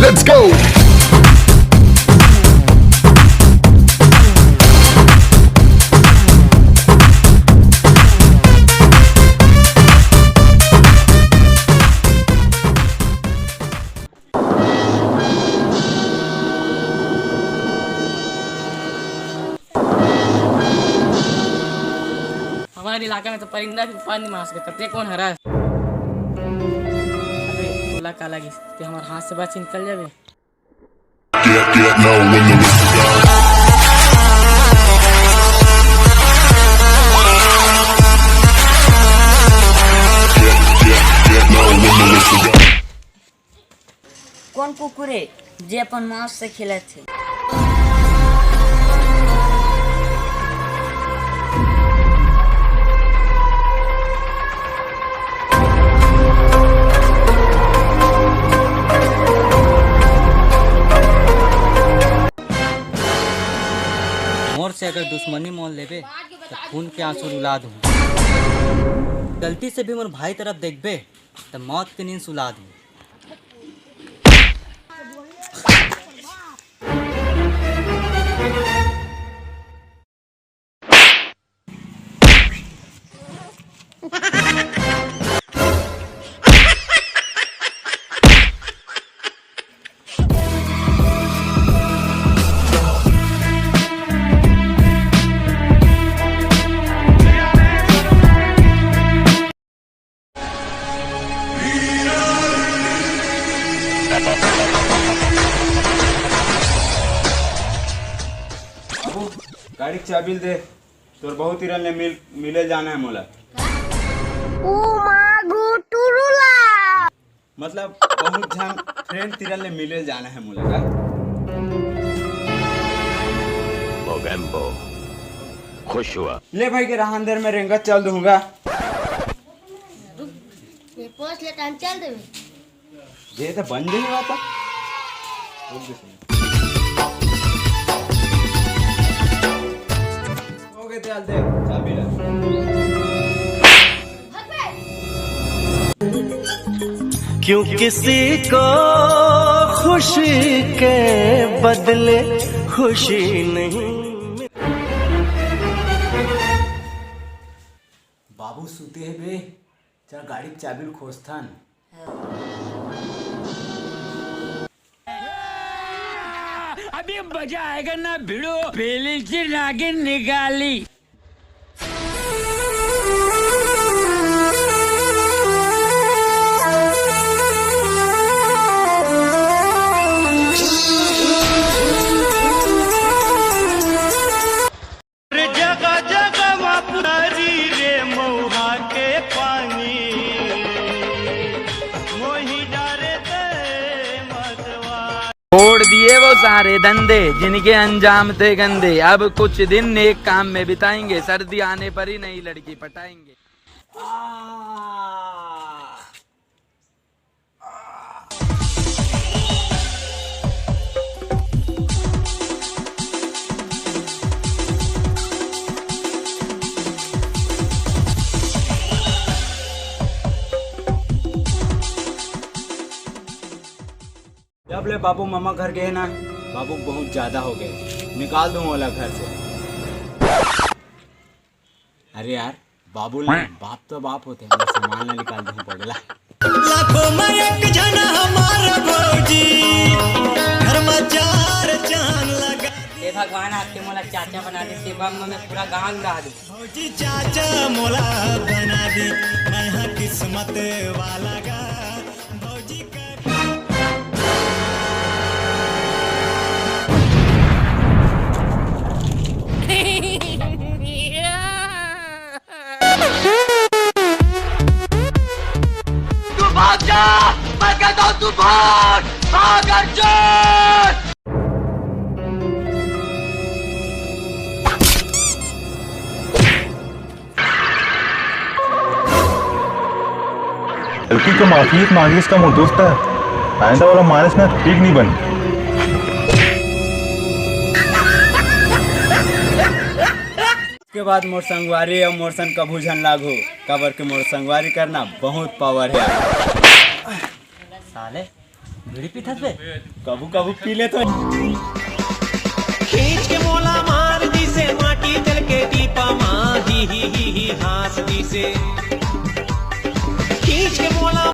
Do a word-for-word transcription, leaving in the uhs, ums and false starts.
Let's go. हमारे इलाका में तो परिंदा भी पानी मार सकता, ते कौन हरा? अबे, तोला का लगिस? ते हमार हाथ से बाच निकल जाबे। कौन कुकुर हे जे अपन माउस से खेलत हे? मोर से अगर दुश्मनी मोल लेबे, त खून के आंसू रुला दूं। गलती से भी मोर भाई तरफ देखबे, त मौत के नींद सुला दूं। बाबू, गाड़ी के चाबी ल दे, तोर बहुत तीरन ले मिल, मिले जाना हे मोला। ओ मागू टुरुला। मतलब, बहुत झन फ्रेंड तीरन ले मिले जाना हे मोला का। मोगेम्बो खुश हुआ। ले भाई के रहा अंदर में रेंगत चल दूंगा। ये पोस्ट ले टाइम चल देवे। ये तो बन गई बात। हो गए थे, चल दे, चाबी ला। क्यों किसी को खुशी के बदले खुशी नहीं। बाबू सुते हे बे, चल गाड़ी के चाबी ल खोजथन। अभी मजा आएगा ना भिड़ो, पहले से नागिन निकाली। जगह जगह मा पुरारी रे मऊहा के पानी, मोही डारे दे मतवा। छोड़ दिए वो सारे धंधे जिनके अंजाम थे गंदे। अब कुछ दिन नेक काम में बिताएंगे, सर्दी आने पर ही नई लड़की पटाएंगे। जब ले बाबू ममा घर गए ना, बाबू बहुत ज्यादा हो गए, निकाल दूं ओला घर से। अरे यार, बाबू ले, बाप तो बाप होते हैं, बस सामान ला निकाल दूं पड़ेला। लाखों में एक जना हमार भौजी, घर में चार चांद लगा। हे भगवान, आज के मोला चाचा बना दे, सेवा में मैं पूरा गांव उड़ा दूं। भौजी चाचा मोला बना दे, मैं हाँ किस्मत वाला गा। भौजी कर तू भाग जा, मैं कहता हूँ तू भाग, भाग अर्जुन। गलती के माफी मांगिस का मोर दोस्त, आइंदा वाला मानिस ना ठीक नहीं बन। के बाद मोर संगवारी अउ मोर सन कभू झन लागू, काबर के मोर संगवारी करना बहुत पावर हे। साले, बीड़ी पीथस बे? कभू कभू पी लेथों। खींच के मोला मार दिसे, माटी तेल के टीपा मा, ही ही ही ही हाँस दिसे।